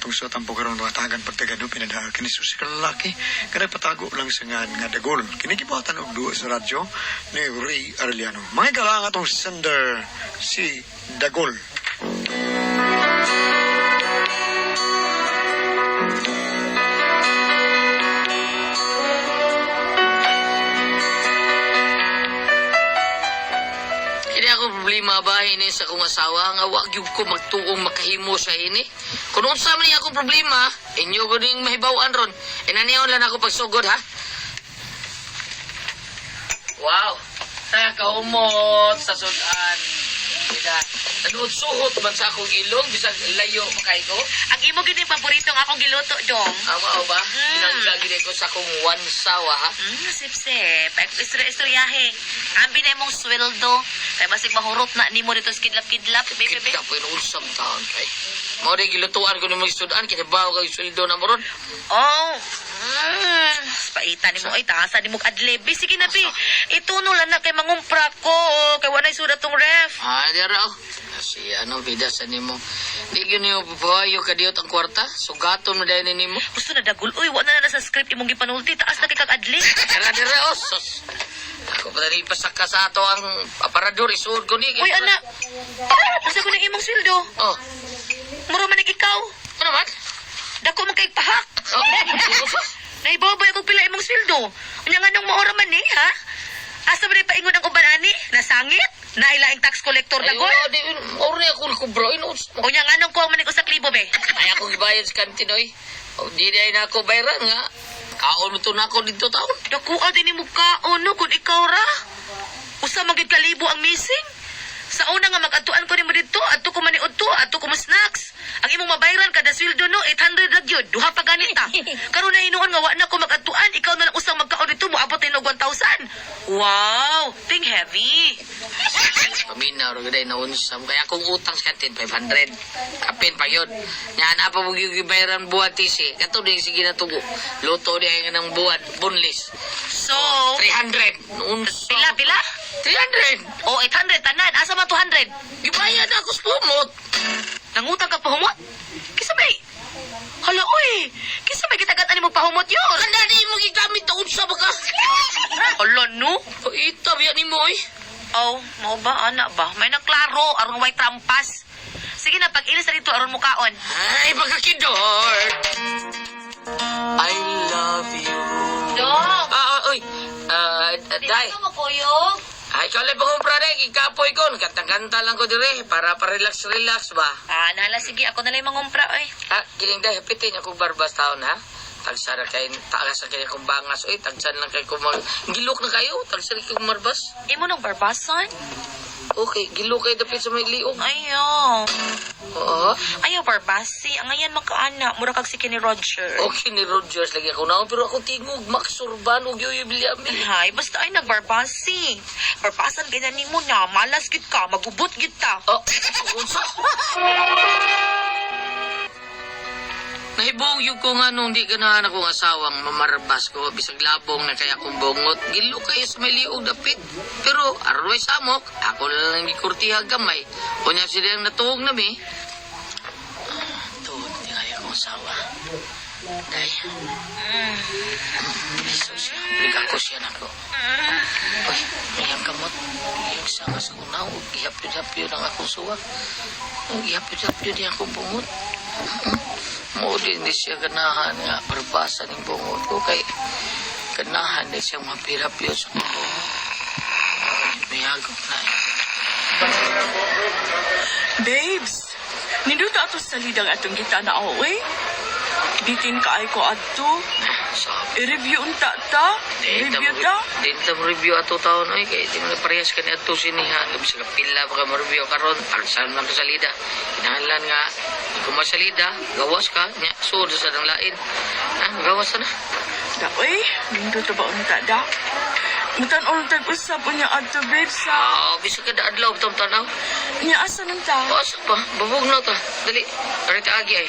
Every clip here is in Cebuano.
atong suot ang karon mga pagtagano pinadaha kini sa lalaki nga nagpatago lang sa ngan nga Dagol. Kini gibuhatan og duo sa radyo ni Ray Arellano. Mga higala ang atong sender, si Dagol. Kini ako problema ba ini sa akong asawa nga wa gyud ko magtuong makahimo sa ini. Kung unsa man ni akong problema, inyo ko ning mahibaw-an ron. Inaniyon lang ako pagsugod, ha. Wow. Kaumot sa sudan. Ida, nanuot suhot man sa akong ilong bisag layo pa kay ko. Ang imo gid yung paborito nga akong giluto, Dong. Ama o ba? Pinangga gid ko sa akong one sawa, ha. Sip-sip. Ay, istorya-istoryahe. Ambi na imong sweldo. Kay basig mahurot na nimo dito sa kidlap-kidlap, baby, baby. Kita po yung usam taon kay. Mao rin gilutuan ko nimo sudan kay bawo kay sweldo na mo ron. Oh, paita nimo ay taasa nimo adlib. Sige na bi. Ituno lang na kay mangumpra ko. Oh, kay walay surat tong ref. Ah, dira oh. Si ano vida sa nimo. Di gyud nimo papayo kadiyot ang kwarta. Sugaton mo dayon nimo. Gusto na Dagol. Uy, wala na na sa script imong gipanulti. Taas na kay kag adlib. Dira dira oh. Sus. Ako pa dali pasaka sa ato ang aparador isuod ko ni. Uy, anak. Usa ko ng imong sweldo. Oh, Mura man ikaw. ano man? Dako man kay pahak. Oh, usa. Naibabay ako pila imong sweldo. Unya nga nung maora man ni, ha? Asa ba ni paingon ang uban ani? Nasangit? Nailaing tax collector Ay, Dagol? wala, di ori ako kubro inuus. Unya nga nung kuha man ni usak libo be. Ay ako gibayad sa kantin oy. Oh, di ay na ako bayaran nga. Kaon mo to na ako dito taon. Dakuha din nimo kaon no kung ikaw ra. Usa man gid ka libo ang missing. Sa una nga magadtuan ko nimo didto, adto ko maniud to, adto ko mo snacks. Ang imong mabayran kada sweldo no 800 ra gyud, duha pa ganita. Karon na hinuon nga wa na ko magadtuan, ikaw na lang usang magkaon didto moabot na og 1,000. Wow, think heavy. Paminaw ra gyud na unsam kaya akong utang sa kantin 500. Kapin pa yun. Nya na pa mo gibayaran buwan tisi. Kato din sige na tugo. Luto di ay nga ng buwan boneless. So, 300. Unsa? pila pila? 300. O 800 tanan, asa man 200? Gibayad ako sa pumot. Nangutang ka pahumot? Kisa may Hala oy, kisa may gitagat ani mo pahumot yun. Kanda di mo gigamit na unsa ba ka? Hala no. Ita biya nimo oy. Oh, mao ba ana ba? May naklaro aron way trampas. Sige na pag ilis na dito aron mukaon. Ay pagkakidor. I love you. Dong. Ah, oy. Ah, day. mo kuyog. Ay, ikaw lang pangumpra rin. Ikapoy ko. Kanta-kanta lang ko dire para pa-relax-relax ba. Ah, nala sige ako na lang mangumpra oy. Ha, giling day, hapitin akong barbas taon ha. Tagsa na kay, taas na kay akong bangas. Uy, tagsan lang kay kumag... Gilok na kayo, tagsa na kay kumarbas. Imo nang barbasan? Okay, gilok kayo dapit sa may liog. Ayo. Oo. Ayaw barbasi. Ang ayan makaana, mura kag si Kenny Roger. Okay ni Rogers lagi ako na. Pero ako tingog, Max Urban, ug Yoyo Villame. Hay, basta ay nagbarbasi. Barbasan ganyan nimo na, malas gid ka, magubot gid ta. Oh, unsa? Nahibong yung ko nga nung di ganahan akong asawang mamarbas ko, bisag labong na kaya akong bungot, gilo kayo sa may liog dapit. Pero aroy samok, ako na lang gikurtiha gamay. Unya sila ang natuog na mi. Tuod, tingali akong asawa. Day. Jesus, ko siya nako. Uy, iyang kamot. Iyang sama sa kunaw. Ihapyod-hapyod ang akong suwa. Ihapyod-hapyod ang akong bungot. Mo din di siya ganahan nga barbasa ning bungot ko kay ganahan di siya mapirapyod sa akong bungot. Ay, mayagok na eh. Babes, nindot ato sa lidang atong gitana eh. Bitin kaay ko adto. Sabi. I-review unta ta. Review ta. Di ta mo review ato taon oy kay di mo na parehas kani adto siniha. Gabi sa pila pa ka mo review karon tagsan man ka sa lida. Kinahanglan nga kung masalida, gawas ka nya sud sa nang lain. Ha, gawas na. Da oy, nindot ba unta da? Mutan-on tag usab unya adto babes ha. Ah, bisa ka adlaw tam tanaw. Nya asa nun ta? O, asa pa? Babog na ta. Dali. Para ta agi ay.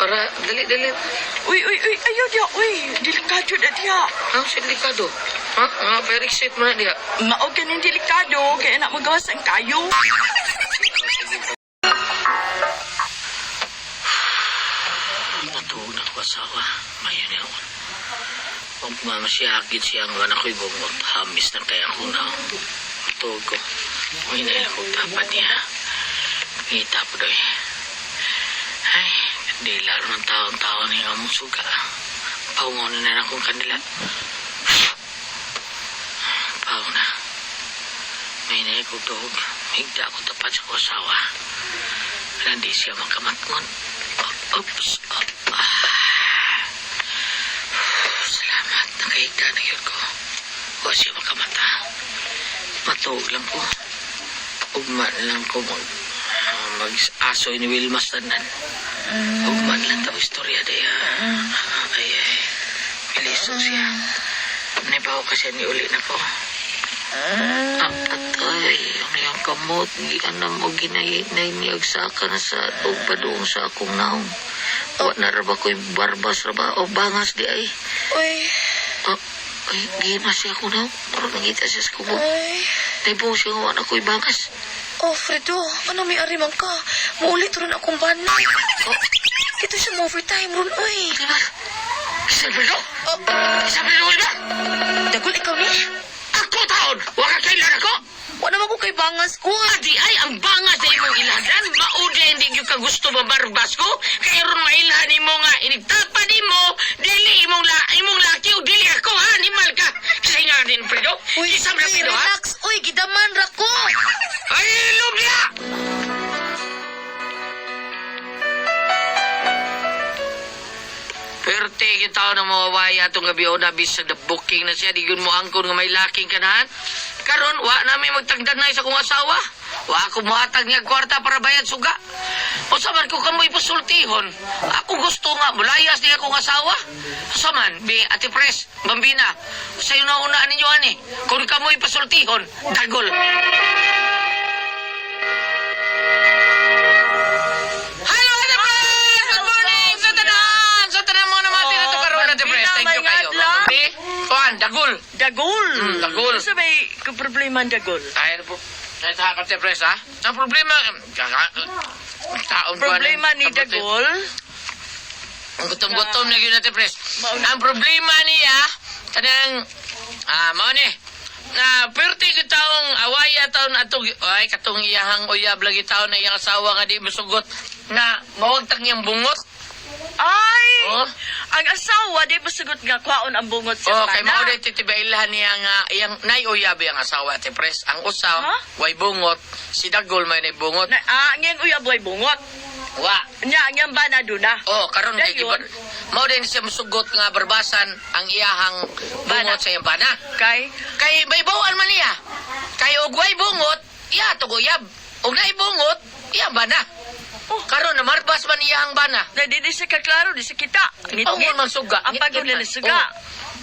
Para dali dali. Uy uy uy, ayaw diya uy. Delikado da diya. Ha, sa delikado. Ha? Nga fire exit mo na diha. Mao kaning delikado kay anak magawas ang kayo. asawa. Mayo niya ako. Huwag mamasiyagid siya ang wala ko'y bungot. Hamis na kaya ko na. Matuog ko. May nail ko dapat niya. Ngita po doy. Ay, kandila ron ang taon-taon niya among suga. Paungon na lang akong kandila. Paung na. May nail ko dog. Higda ko tapat sa kong asawa. Hindi siya makamatngon. Oops. Oh, ah. Salamat. Nakahigda na yun ko. Huwag siya makamata. Matuog lang ko. Ugman lang ko mag aso ni Wilmas tanan. Ugman lang tao istorya daya. Ay, ay. Biliso siya. Naibaw kasi ni uli na ko. Ah, atay, ang iyang kamot, gianam o ginahinay niyag sa na sa o paduong sa akong naong. Wa na ra ba ko'y barbas ra ba o bangas di ay. Uy, Ah, ay, gihima siya akong naong. Murag nangita siya sa kubo. ay. Naibaw siya nga wa na ko'y bangas. Oh, Fredo, ano may ariman ka? Muulit ron akong bana. Oh, Ito siya mo overtime ron, uy. di ba? Isabelo! Oh, Isabelo, ba? dagol ikaw ni? Ako taon! Wa ka kailan ako! Wa naman ko kay bangas ko. Adi ay ang bangas sa imong ilhanan. Maudi hindi gyud ka gusto mabarbas ko. Kay ron mailhan nimo nga inigtapa nimo dili imong la imong laki o dili ako ha animal ka. Kasi nga din Fredo. Uy, Isa na uy, Fredo ha. relax. Uy, gidaman ra ko. Ay lubya. Perte yung tao ng mga waya atong gabi o nabis sa the booking na siya. Di yun mo angkon nga may laking kanahan. Karon wa nami magtagdan na isa kong asawa. Wa ako muhatag niya kwarta para bayad suga. O sa man ko kamoy pasultihon. Ako gusto nga, mulayas niya akong asawa. Sa man, bi Ate Pres, Bambina, sa'yo na unaan ninyo ani. Kung kamoy pasultihon, dagol. Hello, Ate Pres! Good morning! Sa tanan! Sa tanan mo naman, oh, ito karoon, Ate Pres. Thank you Bambina, kayo. may adlaw. Bi, Juan, dagol. Dagol. Dagol. Sa may problema ang dagol. Ay, ano po? Ay, sa Ate Pres, ha? Ang problema, taon ko, ano, Problema ni kapatid. Dagol. Ang gutom-gutom na yun, Ate Pres. Mauna. Ang problema niya, kanang, mao ni, na perti gyud taong awaya taon ato ay katong iyahang uyab lagi taon na iyang asawa nga di masugot na mawagtang niyang bungot. Ay! Oh. Ang asawa, di ba sagot nga kwaon ang bungot sa Oh, kay bana? mao day titibailahan niya nga iyang nay uyab iyang asawa Ate Pres. Ang usa Ha? way bungot, si Dagol may nay bungot. Na, ang iyang uyab way bungot. Wa. Nya, ang iyang bana doon na. Oh, karon kay Dayon. gibar. Mao din siya musugot nga barbasan ang iyahang Bana. bungot sa iyang bana. Kay, Kay may bawal man niya. Kay og way bungot, iya to uyab. Og nay bungot, iya bana. Oh. Karon na marbas man iyahang bana. na di di siya kaklaro, di siya kita. Paungon man suga. Ang pagod Ngit-ngit nila man. suga. Oh.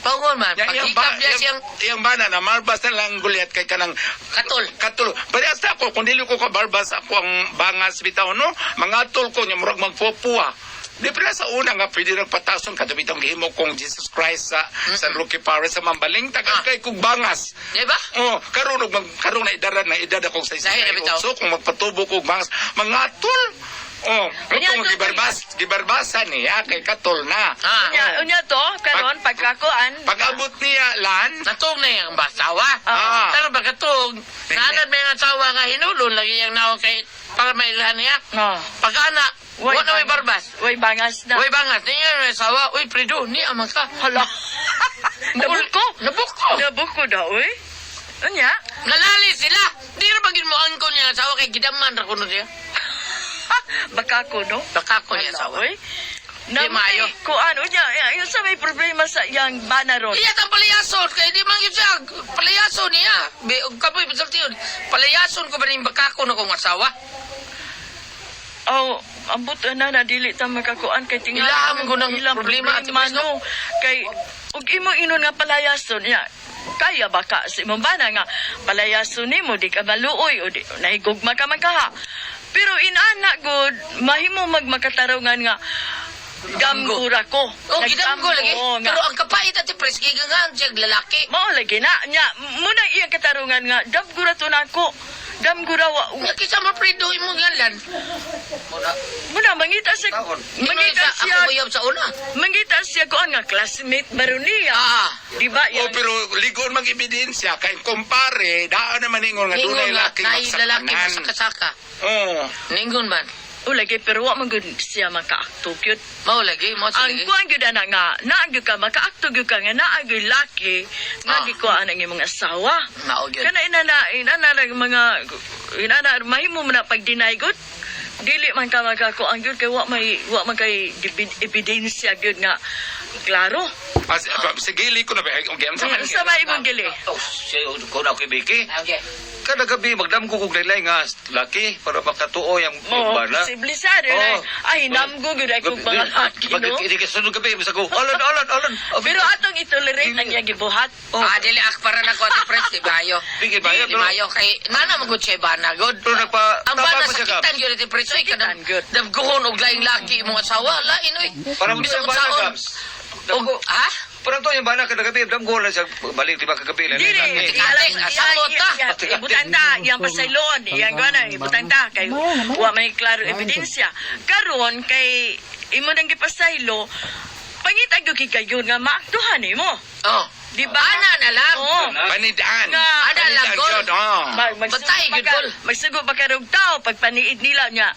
Paungon man. Yang Pag hikap niya siyang yang bana na marbas na lang gulyat kay kanang katol. katol. Parehas na ako kung dili ko ka barbas ako ang bangas bitaw no. Mangatol ko nya murag magpupuwa. Di pala sa una nga pwede nagpatason kadto bitong gihimo kong Jesus Christ sa San Roque Parish sa Mambaling tagal Ah. kay kog bangas. Di ba? Oh, karon og mag karon na edad na edad akong sa Lahi na bitaw. So kung magpatubo ko og bangas, mangatol. Oh, Unya, itong gibarbasa niya kay katol na. Ah. Unya, unya to, karon pagkakuan. Pag-abot niya lan, Natong na yung asawa. Ah. Pero pagkatong, naanad may ang asawa nga hinulon lagi yung naong kay para mailahan niya. No. Pag ana, Way wala may barbas. Way bangas na. Way bangas. Niya may asawa. Uy, Fredo, ni amang ka. Hala. Nabuko. Nabuko. Nabuko daw, eh. Unya? Nalali sila. Di ra bagin mo angkon niya ang asawa kay gidaman ra kuno siya. Baka ko, no? Baka ko niya asawa. Hala, oy. Na Di maayo. Kuan, unya, yun sa may problema sa iyang bana ron. Iya tang palayason kay di man gyud siya palayason niya. Bi og kapoy pasultiyon. Palayason ko ba ning bakako na kong asawa? Oh, ambot na na dili ta makakuan kay tingali. Ilaham ko ng ilang problema, Ate problema Pres, no? no. Kay ug imo inon nga palayason niya. Kaya ba ka sa imong bana nga palayason nimo di ka maluoy o di nahigugma ka man kaha. Pero inana gud mahimo magmakatarungan nga damgura ko. Oh, gidamgo lagi. Oo, nga. Pero ang kapait Ate Pres kay gangan siya lalaki. Mao lagi na nya muna iyang katarungan nga damgura to nako. Damgo raw. Nga kinsa man, Fredo, imong ngalan. Muna. Muna mangita sa mangita siya Ako uyab sa una. mangita siya ko nga classmate baron niya. Ah. Di ba? Oh, pero ligon mag ebidensya kay kumpare, daan naman ingon nga Ningon dunay nga, laki naay lalaki magsakanan. masakasaka. Oh. Ningon man. O lagi pero wa man gud siya makaakto gyud. Mao lagi, mao sa Ang lagi. kuan gyud ana nga naa gyud ka makaakto gyud ka nga naa gyud laki nga Ah. gikuan ang imong asawa. Mao gyud. Kana inana lang mga inana mahimo man na pag-deny gud. Dili man ka makakuan gyud kay wa man kay ebidensya gyud nga klaro. As, sige, liko na ba? Okay, ang sama. Sa may imong gili. Oh, siya ko na kay Vicky. Okay. Kada gabi magdamgo kog laylay nga laki para makatuo yung Mo, bana. sibilisado Oo. na. Ay, namgo gyud ay kog mga laki, Pag no? hindi ka sunod gabi, basta ko, alon, alon, alon. Pero atong itolerate ang iyang gibuhat. Ah, dili ak para na ko ate Pres, di bayo. Di bayo, Di pero- bayo kay nana man gud siya bana gud. Pero nagpa- Ang tapa bana pa siya, Gab. sakitan gyud ate Pres, oy Sakitan, kanang gyud. damguhon og laing laki imong asawa, lain oy. Parang Bisag yung bana, unsaon. Gabs. Og ha? Parang to yung bana kada gabi, damgo lang siya, balik di ba kagabi. Dili, Ate, asamot ta. Ibutang ta, iyang pasayloon, iyang gana, ibutang ta kay wa may klaro ebidensya. Karon kay imo nang gipasaylo, pangita gyud kay kayo nga maaktuhan nimo. Oh. Di ba? Ana na lang. Oo. Panidaan. Nga. Ana lang, Panidaan gol. yun, oh. Bantay, pa gyud, ka, gol. magsugo pa ka og tao pag paniid nila niya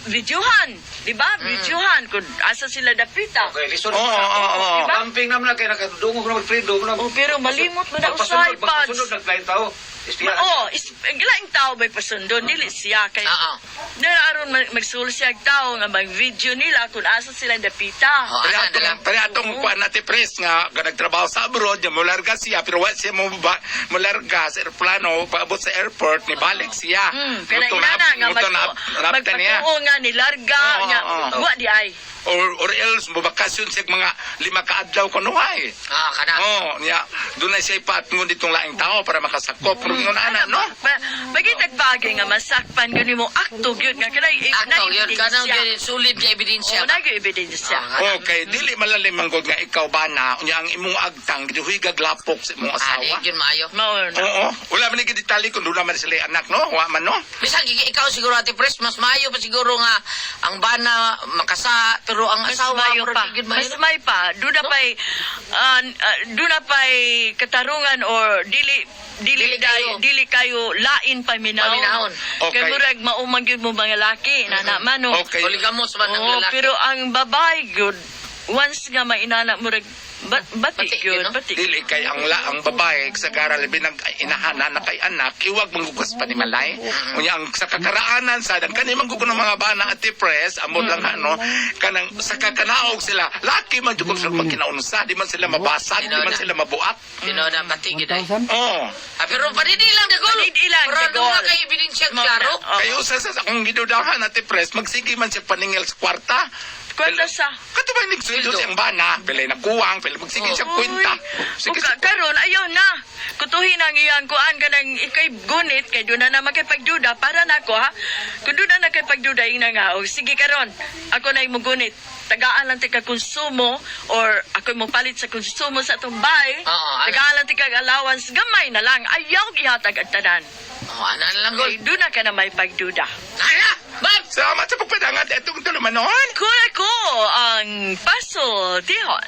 videohan, di ba? Videohan kung asa sila dapita. Okay, lisod. Oo, oo, oo. Diba? Camping naman na kay nakadungog na magfrido na. Oh, pero malimot mo na usahay, Magpasunod, Pads. magpasunod naglain tao. Ispiya. Oo, laing tao may pasundon, dili siya kay Oo. Nara aron magsul siya og tao nga mag-video nila kung asa sila dapita. Oh, Pero ana na atong, lang. pero atong kuan natin pres nga nga nagtrabaho sa abroad, nga mularga siya, pero wa siya mo ba, mularga sa aeroplano, paabot sa airport, ni balik siya. Kana Muto inana nga muto napta niya. magpatuo nga ni larga Oo, nga oo. wa di ay. Or else, mubakasyon siya mga 5 ka adlaw kunuhay. Ah, kana. Oh, niya, doon na siya ipatngon ditong laing tao para makasakop. Pero yun, ana, no? Pagitag bagay nga masakpan gani mo akto gyud nga kanay Akto gyud kanang gyud sulit nga ebidensya. Oh, na gyud ebidensya. Ah, Okay, dili malalim ang nga ikaw bana, unya ang imong agtang, giduhi gaglapok sa imong Ah, di asawa. gyud maayo. Mao na. Oo, wala man ni detalye kung doon naman sila yung anak, no? Wa man, no? Bisan ikaw siguro Ate Pres, mas maayo pa siguro nga ang bana makasa pero ang Mas asawa mayo murag pa. di gyud maayo. Mas may pa. Doon na pa'y, doon na pa'y katarungan or dili dili Dili kayo. dili kayo lain paminahon. Paminahon. Okay. Kay murag maumang gyud mo mga laki nana man no. Okay. Polygamous man ang Oo, lalaki. pero ang babae gyud once nga mainana murag bati Bati gyud, gyud, no? bati. Dili kay ang la ang babae sa gara labi nag inahana na kay anak iwag manggugas pa ni malay. Unya ang sa kakaraanan sa dan kani manggugo ng mga bana at press amot lang ano kanang sa kakanaog sila laki man jud sila magkinaunsa di man sila mabasag di man sila mabuak. Tinuod na bati gyud ay. Oh. Ah, pero panidi lang dagol. Panidi lang, Pero dagol. doon na kay ebidensya Mao na. klaro. Oo. Kayo sa sa akong gidudahan at press magsige man siya paningil sa kwarta. Kwarta sa Kato ba nagsundo Sweldo. siyang bana? Pilay na kuwang, pilay magsige siya kwenta. Sige Uy, siya karon ayaw na. Kutuhin ang iyang kuan kanang ikay gunit kay doon na naman kay pagduda para nako ha. Kung doon na kay pagduda ina nga og sige karon ako na imong gunit. Tagaan lang tika konsumo or ako mo palit sa konsumo sa atong bay. Oo, ano? Tagaan lang tika allowance gamay na lang. Ayaw gihatag ang tanan. Oh, ana na lang gol. Kay doon na ka na may pagduda. Ana, bab. Salamat sa pagpadangat. Itong tulumanon. Kura ko ang Paso Dihon.